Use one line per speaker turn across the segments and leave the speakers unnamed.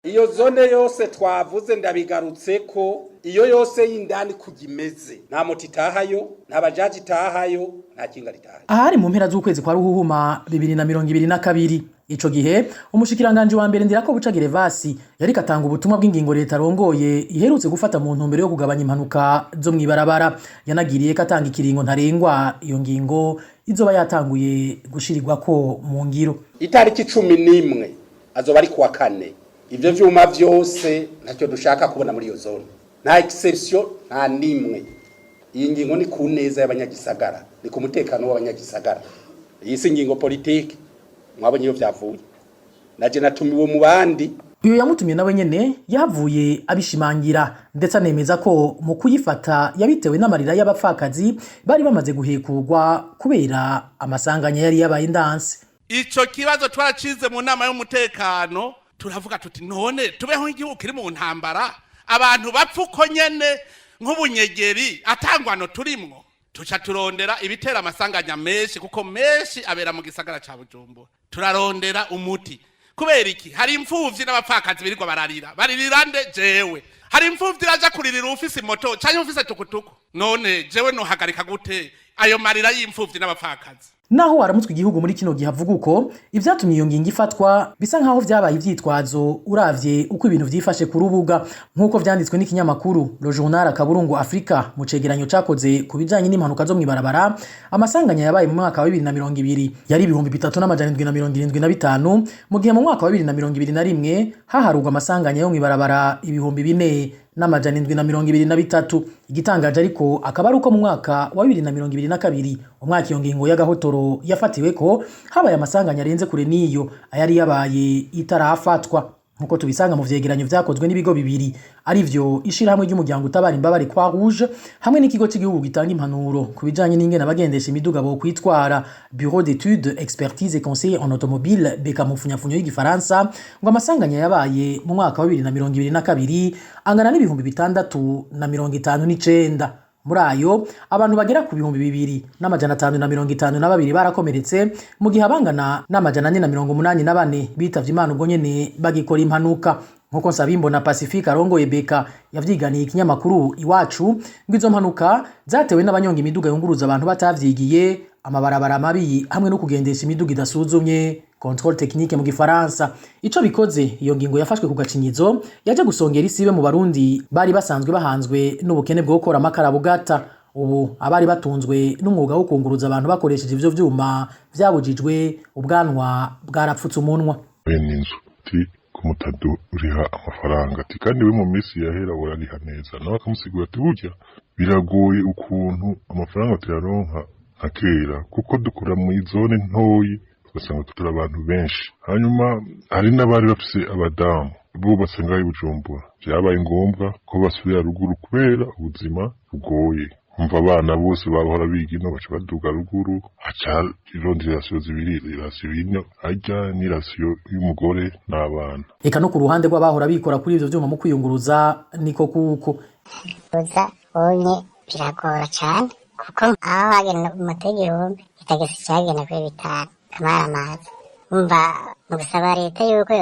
Iyo zone yose twavuze, ndabigarutse ko iyo yose y'indani kugimeze, nta moto itahayo, nta bajaji itahayo, nta kinga ritahayo.
Ahari mu mpera z'ukwezi kwa Ruhuhuma 2022. Ico gihe umushikiranganje wa mbere Ndirakobuca Gervasi yariko atanga ubutumwa bw'ingingo leta arongoye iherutse gufata mu ntumbero yo kugabanya impanuka zo mw'ibarabara. Yanagiriye ko atanga ikiringo ntarengwa iyo ngingo izoba yatanguye gushirirwako mu ngiro.
Itariki 11 azoba ari kuwa kane. Ivyo vyuma vyose ntacyo dushaka kubona muri iyo zone, nta exception, nta nimwe. Iyi ngingo ni ku neza y'abanyagisagara, ni ku mutekano w'abanyagisagara. Iyi si ingingo politike. Mwabonye iyo vyavuye, naje natumiwe mu bandi.
Uyo yamutumye nawe nyene yahavuye abishimangira, ndetse anemeza ko mu kuyifata yabitewe n'amarira y'abapfakazi bari bamaze guhekurwa kubera amasanganya yari yabaye ndanse.
Ico kibazo twaracize mu nama y'umutekano, turavuga tuti: "None tubeho nk'igihugu kiri mu ntambara, abantu bapfa uko nyene nk'ubunyegeri, atangwano turimwo?" Tuca turondera ibitera amasanganya menshi, kuko menshi abera mu gisagara ca Bujumbura. Turarondera umuti. Kubera iki? Hari imfuvyi n'abapfakazi birirwa bararira. Baririra nde? Jewe? Hari imfuvyi iraja kuririra ufise moto canke ufise tukutuku? None jewe nohagarika gute ayo marira y'imfuvyi n'abapfakazi?
Naho waramutswe igihugu muri kino gihe avuga uko, ivyatumye iyo ngingo ifatwa bisa nkaho vyabaye ivyitwazo uravye uko ibintu vyifashe ku rubuga, nk'uko vyanditswe n'ikinyamakuru Le Journal Akaburungu Afrika mu cegeranyo cakoze ku bijanye n'impanuka zo mw'ibarabara. Amasanganya yabaye mu mwaka wa 2020 yari 3775, mu gihe mu mwaka wa 2021 haharurwa amasanganya yo mw'ibarabara 4723. Igitangaje ariko akaba ari uko mu mwaka wa 2022, umwaka iyo ngingo y'agahotoro yafatiwe ko, habaye amasanganya arenze kure n'iyo ayari yabaye itarafatwa, nkuko tubisanga mu vyegeranyo vyakozwe n'ibigo bibiri, arivyo ishirahamwe ry'umuryango utabara imbabare Croix Rouge hamwe n'ikigo cy'igihugu gitanga impanuro ku bijanye n'ingene abagendesha imiduga bo kwitwara, Bureau d'études, expertise et conseil en automobile, BECA mu funyafunyo y'igifaransa. Ngo amasanganya yabaye mu mwaka wa 2022 angana n'6059. Muri ayo, abantu bagera ku 2552 barakomeretse, mu gihe abangana n'484 bitavye Imana ubwo nyene bagikora impanuka. Nk'uko Nsabimbona Pacifique arongoye BECA yavyiganiye ikinyamakuru Iwacu, ngo izo mpanuka zatewe n'abanyonga imiduga yunguruza abantu batavyigiye, amabarabara mabi hamwe no kugendesha imiduga idasuzumye, contrôle technique mu gifaransa. Ico bikoze, iyo ngingo yafashwe ku gacinyizo, yaje gusongera isibe mu Barundi bari basanzwe bahanzwe n'ubukene bwo gukora amakara bugata. Ubu abari batunzwe n'umwuga wo kunguruza abantu bakoresheje ivyo vyuma vyabujijwe, ubwanwa bwarapfutse umunwa.
Bene inzu ati ko mutaduriha amafaranga, ati kandi we mu minsi yahera urariha neza. Nawe akamusigura ati burya biragoye ukuntu amafaranga tuyaronka nka kera, kuko dukora mu zone ntoyi, ugasanga turi abantu benshi. Hanyuma hari n'abari bafise abadamu bubatse ngaho i Bujumbura, vyabaye ngombwa ko basubira ruguru kubera ubuzima bugoye. Umva, abana bose bahora biga ino baca baduga ruguru, haca irondera irasiyo zibiri, irasiyo ino harya n'irasiyo y'umugore n'abana.
Eka no ku ruhande rw'abahora bikora kuri ivyo vyuma mu kwiyunguruza niko kuko.
Uza unye biragora cyane, kuko aho wagenda moto 1000, itagisi cyagenda kuri 5 kamaramaza. Umva, mu gusaba leta yuko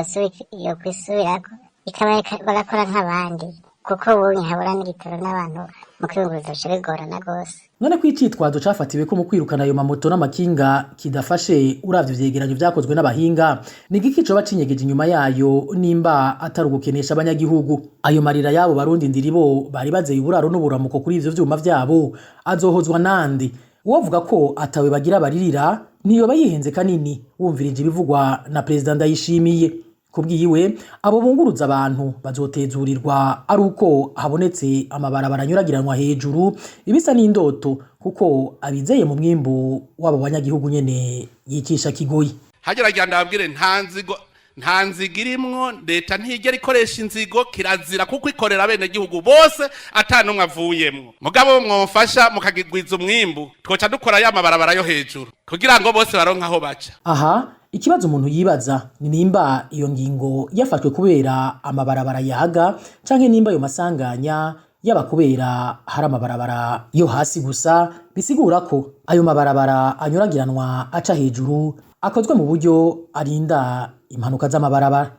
yokwisubirako ikabareka bagakora nk'abandi, kuko ubunye habura n'igitoro n'abantu mu kwiyunguruza bica bigorana rwose.
None ko icitwazo cafatiwe ko mu kwirukana ayo mamoto n'amakinga kidafashe uravye ivyegeranyo vyakozwe n'abahinga, ni igiki coba cinyegeje inyuma yayo nimba atari ugukenesha abanyagihugu? Ayo marira y'abo Barundi ndiribo bari bazeye uburaro n'uburamuko kuri ivyo vyuma vyabo azohozwa nande? Uwovuga ko atawe bagira baririra ntiyoba yihenze kanini, wumvirije ibivugwa na Perezida Ndayishimiye. Kubwiwe, abo bunguruza abantu bazotezurirwa ari uko habonetse amabarabara anyuragiranwa hejuru, ibisa n'indoto kuko abizeye mu mwimbu w'abo banyagihugu nyene yicisha kigoyi.
Hageragira ndababwire, nta nzigo, nta nzigo irimwo. Leta ntigera ikoresha inzigo, kirazira, kuko ikorera abenegihugu bose ata n'umwe avuyemwo. Mugabo mwofasha mukagigwiza umwimbu, twoca dukora ya mabarabara yo hejuru kugira ngo bose baronke aho baca.
Aha ikibazo umuntu yibaza ni nimba iyo ngingo yafashwe kubera amabarabara yaga, canke nimba ayo masanganya yaba kubera hari amabarabara yo hasi gusa, bisigura ko ayo mabarabara anyuragiranwa aca hejuru akozwe mu buryo arinda impanuka z'amabarabara.